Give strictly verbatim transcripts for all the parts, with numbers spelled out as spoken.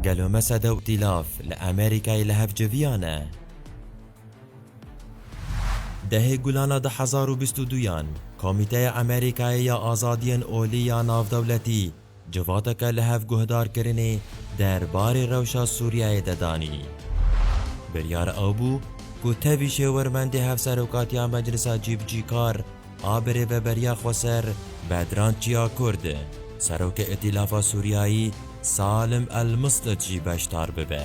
Gelo mesede û îtîlaf li Amerîkayê li hev civiyane? Dehê Gulana du hezar û bîst û duyan, Komîteya Amerîkayê ya Azadiyên Olî ya Navdewletî civateke li hev guhdarkirinê derbarê rewşa Sûriyeyê de danî. Biryar ew bû ku tevî şêwirmendê Hevserokatiya Meclisa Cîbicîkar a Birêveberiya Xweser Bedran Çiyakurd, Serokê Îtîlafa Sûriyayî Salim El-Mislid jî beşdar bibe.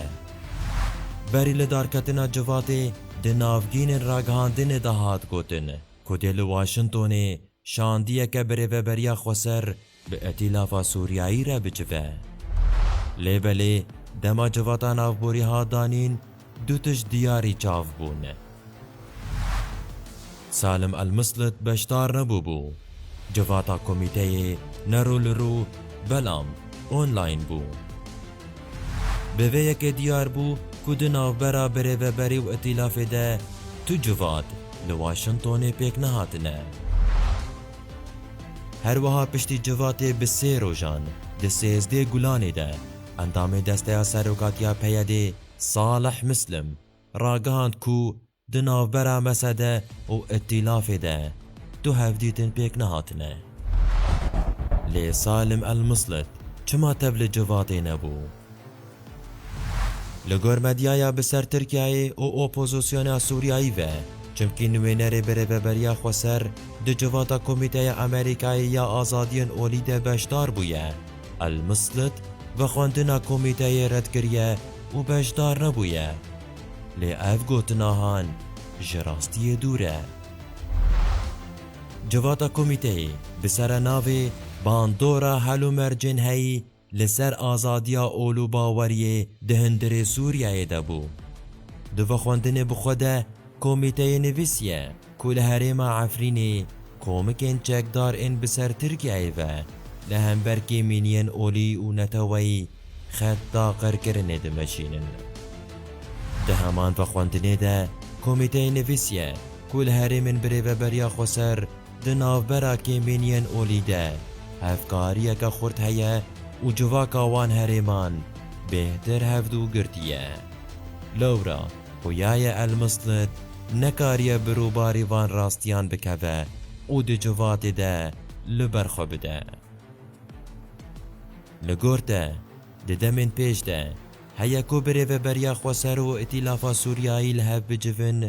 Berî li darketina civatê di navgînên ragihandinê de hat gotin ku dê li Washingtonê şandiyeke birêveberiya xweser bi Îtîlafa Sûriyayî re bicive. Lê belê dema civata navborî hat danîn, du tişt diyarî çav bûn. Salim El-Mislid beşdar nebûbû. Civata komîteyê ne rû li rû, belam online bû. Bi vê yekê diyar bû ku di navbera birêveberî û îtîlafê de tu civat li Washingtonê pêk nehatine. Her wiha piştî civatê bi sê rojan di sêzdeh Gulanê de endamê Desteya Serokatiya P Y D'ê Salih Muslim ragihand ku di navbera mesede û îtîlafê de du hevdîtin pêk nehatine. Lê Salim El-Mislid çima tev li civatê nebû? Li gor medyaya bi ser Tirkiyeyê û opozisyona Sûriyayî ve, çimkî nivînerê Birêveberiya Xweser di civata Komîteya Amerîkayê ya Azadiyên Olî de beşdar bûye, El-Mislid vexwendina komîteyê red kiriye û beşdar nebûye. Lê ev gotina han ji rastiyê dûr e. Civata komîteyê bi serenavê Bandora Hel û Mercên Heyî li ser azadiya ol û baweriyê di hundirê Sûriyeyê de bû. Di vexwendinê bi xwe de komîteyê nivîsiye ku li herêma Efrînê komikên çekdar ên bi ser Tirkiyeyê ve li hember kêmîniyên olî û neteweyî xet daqirkirinê dimeşînin. Di heman vexwendinê de komîteyê nivîsiye ku li herêmên birêveberiya xweser di navbera kêmîniyên olî de hevkariyeke xurt heye û civaka wan herêman bêhtir hevdû girtiye. Lewra xuya ye El-Mislid nekariye birûbarî van rastiyan bikeve û di civatê de li ber xwe bide. Li gor te, di demên pêş de heye ku birêveberiya xweser û îtîlafa Sûriyayî li hev bicivin?